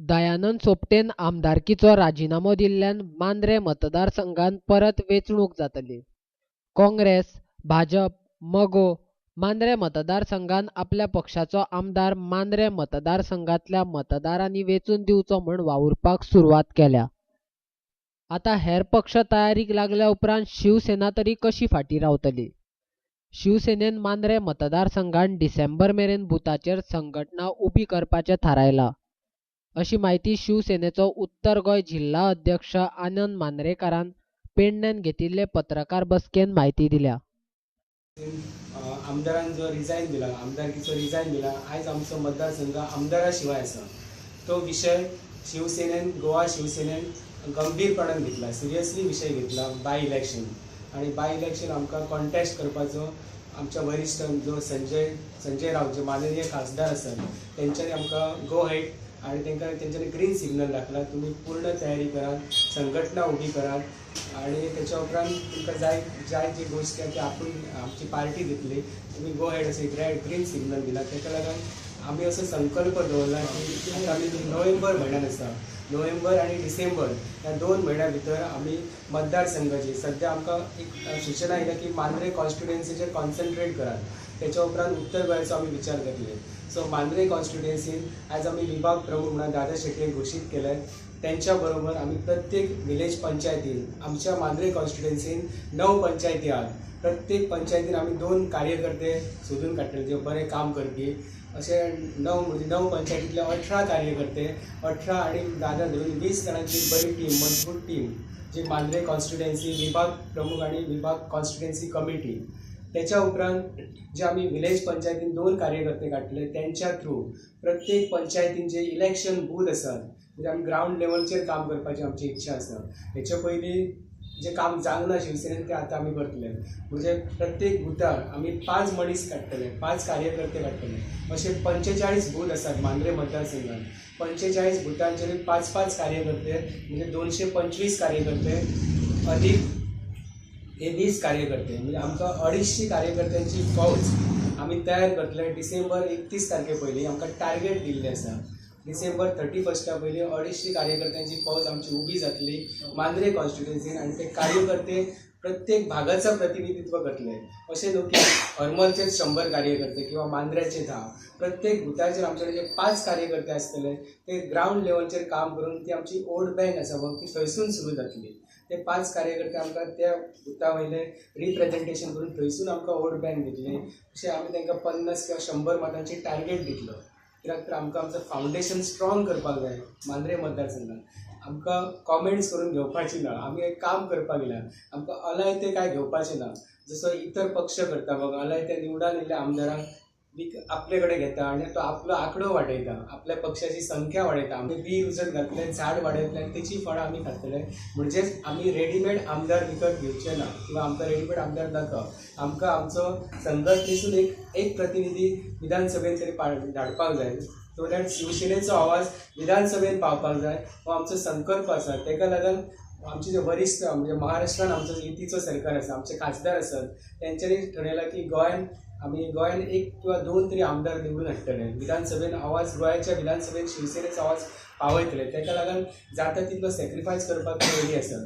दयानंद सोपटेन आमदारकीचो राजिनामो दिल्ल्यान मांद्रें मतदारसंघांत परत वेंचणूक जातली. काँग्रेस, भाजप, मगो मांद्रें मतदारसंघांत आपल्या पक्षाचो आमदार मांद्रें मतदारसंघांतल्या मतदारांनी वेंचून दिवचो म्हूण वावुरपाक सुरवात केल्या. आतां हेर पक्ष तयारीक लागल्या उपरांत शिवसेना तरी कशी फाटीं रावतली? शिवसेनेन मांद्रें मतदारसंघांत डिसेंबर मेरेन बुथाचेर संघटना उबी करपाचें थारायलां, अशी म्हायती शिवसेनेचो उत्तर गोंय जिल्हा अध्यक्ष आनंद मांद्रेकारान पेडण्यान घेतिल्ले पत्रकार बसकेन म्हायती दिल्या. आमदारान जो रिजायन दिला, आमदारकीचो रिजायन दिला, आयज आमचो मतदारसंघ आमदारा शिवाय आसा. तो विशय शिवसेनेन, गोवा शिवसेनेन गंभीरपणान घेतला, सिरियसली विशय घेतला बाय इलेक्शन. आनी बाय इलेक्शन आमकां कॉन्टेस्ट करपाचो आमच्या वरिश्ठ जो संजय राऊत जे माननीय खासदार आसात तेंच्यांनी आमकां गो हेड आनी तांकां तेंच्यांनी ग्रीन सिग्नल दाखयला, तुमी पूर्ण तयारी करात, संघटना उबी करात आनी तेच्या उपरांत तुमकां जाय जाय जी गोश्ट आसा ती आपूण आमची पार्टी दितली, तुमी गो हेड अशें ग्रीन सिग्नल दिला. ताका लागून आमी असो संकल्प दवरला की आतां आमी नोव्हेंबर म्हयन्यान आसा, नोव्हेंबर आनी डिसेंबर ह्या 2 म्हयन्या भितर आमी मतदारसंघाची सद्या आमकां एक सुचना आयल्या की मांद्रें कॉन्स्टिट्युएन्सीचेर कॉन्सन्ट्रेट करात, तेच्या उपरांत उत्तर गोंयचो आमी विचार करतले. सो मांद्रें कॉन्स्टिट्युएन्सीन आयज आमी विभाग प्रमुख म्हणून दादा शेट्ये घोशीत केले. तेंच्या बरोबर आमी प्रत्येक विलेज पंचायतीन, आमच्या मांद्रें कॉन्स्टिट्युएन्सीन 9 पंचायती आहात, प्रत्येक पंचायतीन आमी 2 कार्यकर्ते सोदून काडटले जे बरें काम करपी, अशे 9 म्हणजे 9 पंचायतींतले 18 कार्यकर्ते, 18 आनी दादा धरून 20 जाणांची बरी टीम, मजबूत टीम जी मांद्रें कॉन्स्टिट्युएन्सी विभाग प्रमुख आनी विभाग कॉन्स्टिट्युएन्सी कमिटी. तेच्या उपरांत जे आमी विलेज पंचायतीन 2 कार्यकर्ते काडटले तेंच्या थ्रू प्रत्येक पंचायतीन जे इलेक्शन बूथ आसात, म्हणजे आमी ग्रावंड लेवलचेर काम करपाची आमची इच्छा आसा. हेचे पयलीं जे काम जावंक ना शिवसेनेन तें आतां आमी करतले. म्हणजे प्रत्येक बुथार आमी 5 मनीस काडटले, 5 कार्यकर्ते काडटले, अशे 45 बूथ आसात मांद्रें मतदारसंघात. 45 बुथांचेर 5-5 कार्यकर्ते म्हणजे 225 कार्यकर्ते अधिक हे 20 कार्यकर्ते म्हणजे आमकां 250 कार्यकर्त्यांची फौज आमी तयार करतले. डिसेंबर 31 तारखे पयलीं आमकां टार्गेट दिल्लें आसा, डिसेंबर 31 पयलीं 250 कार्यकर्त्यांची फौज आमची उबी जातली मांद्रें कॉन्स्टिट्युएन्सीन आनी ते कार्यकर्ते प्रत्येक भागाचो प्रतिनिधित्व करतले. अशें न्हू की हरमलचेर 100 कार्यकर्ते किंवा मांद्र्याचे 10, प्रत्येक बुथाचेर आमचे जे 5 कार्यकर्ते आसतले ते ग्रावंड लेवलचेर काम करून ती आमची वोट बँक आसा बघ ती थंयसून सुरू जातली. ते 5 कार्यकर्ते आमकां त्या बुथा वयले रिप्रेजेंटेशन करून थंयसून आमकां वोट बँक दितली. अशें आमी तांकां 50 किंवा 100 मतांची टार्गेट दितलो, कित्याक तर आमकां आमचो फावंडेशन स्ट्रॉंग करपाक जाय मांद्रें मतदारसंघात. आमकां कॉमेंट्स करून घेवपाची ना, आमी एक काम करपाक येयला, आमकां अलायते कांय घेवपाचें ना. जसो इतर पक्ष करता बघ, अलायते निवडून येयल्ल्या आमदारांक आपले कडेन घेता आनी तो आपलो आंकडो वाडयता, आपल्या पक्षाची संख्या वाडयता. आमी बी रुजत घातले, झाड वाडयतले आनी तेची फळां आमी खातले. म्हणजेच आमी रेडीमेड आमदार विकत घेवचे ना किंवा आमकां रेडीमेड आमदार नाका. आमकां आमचो संघटनेसून एक प्रतिनिधी विधानसभेन तरी धाडपाक जाय, सो that शिवसेनेचो आवाज विधानसभेन पावपाक जाय, हो आमचो संकल्प आसा. ताका लागून आमचे जे वरिश्ठ म्हणजे महाराष्ट्रान आमचो युतीचो सरकार आसा, आमचे खासदार आसात, तेंच्यांनी ठरयलां की गोंयान आमी गोंयान 1 किंवा 2 तरी आमदार निवडून हाडटले, विधानसभेन आवाज, गोंयाच्या विधानसभेन शिवसेनेचो आवाज पावयतले. ताका लागून जाता तितलो सॅक्रिफायस करपाक रेडी आसा.